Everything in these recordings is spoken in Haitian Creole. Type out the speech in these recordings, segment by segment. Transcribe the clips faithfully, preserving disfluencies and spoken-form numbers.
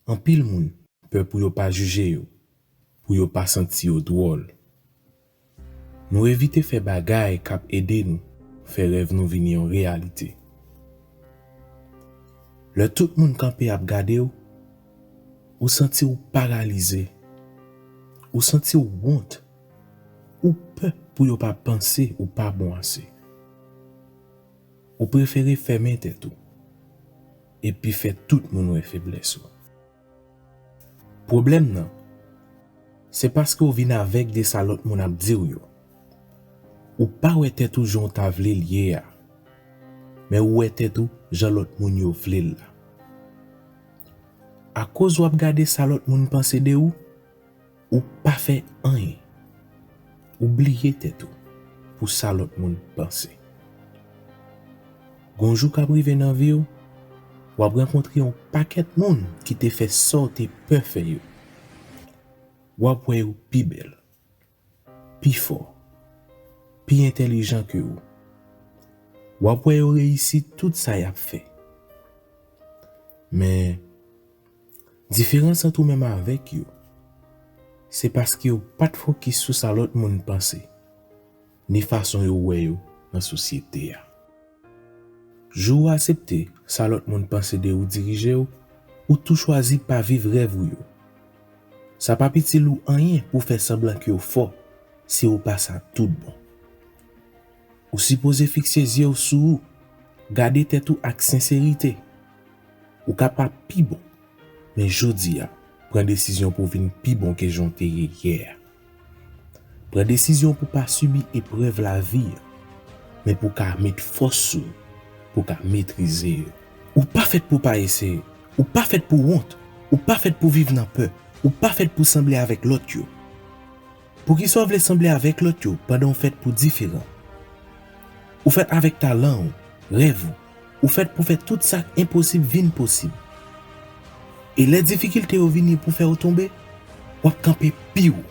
Anpil moun pè pou yo pa jije yo, pou yo pa santi yo dwòl. Nou evite fè bagay k ap ede nou fè rèv nou vin yon reyalite. Lè tout moun kanpe ap gade w, ou santi w paralize, ou santi w wont, ou pè pou yo pa panse ou pa bon ase. Ou prefere fèmen tèt ou, epi fè tout moun wè feblès ou. Pwoblèm nan, se paske w vin avèg de sa lòt moun ap di w yo. Ou pa wè tèt ou jan w ta vle l ye a, men ou wè tèt ou jan lòt moun yo vle l la. Akoz w ap gade sa lòt moun panse de ou, ou pa fè anyen. Ou bliye tèt ou pou sa lòt moun panse. Gon jou k ap rive nan vi w, w ap rankontre yon pakèt moun ki te fè sa w te pè fè yo. W ap wè yo pi bèl, pi fò, pi entèlijan ke ou. W ap wè yo reyisi tout sa y ap fè. Men, diferans ant ou menm avèk yo, se paske yo pa t fokis sou sa lòt moun panse, ni fason yo wè yo nan sosyete a. Jou w aksepte sa lòt moun panse de ou dirije w, ou tou chwazi pa viv rèv ou yo. Sa p ap itil ou anyen pou fè sanblan ke w fò si ou pa sa tout bon. Ou sipoze fikse zye w sou ou, gade tèt ou ak senserite. Ou kapab pi bon, men jodi a, pran desizyon pou w vin pi bon ke jan w te ye yè a. Pran desizyon pou w pa sibi eprèv lavi a, men pou w ka met fòs sou ou, pou w ka metrize yo. Ou pa fèt pou w pa eseye, ou pa fèt pou w wont, ou pa fèt pou w viv nan pè, ou pa fèt pou w sanble avèk lòt yo. Poukisa w vle sanble avèk lòt yo pandan w fèt pou w diferan? Ou fèt avèk talan w, rèv ou, ou fèt pou fè tout sa k enposib vin posib. E lè difikilte yo vini pou fè w tonbe, w ap kanpe pi wo.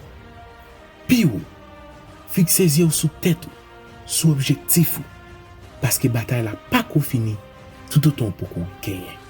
Pi wo. Fikse zye w sou tèt ou, sou objektif ou. Paske batay la pako fini toutotan w poko genyen.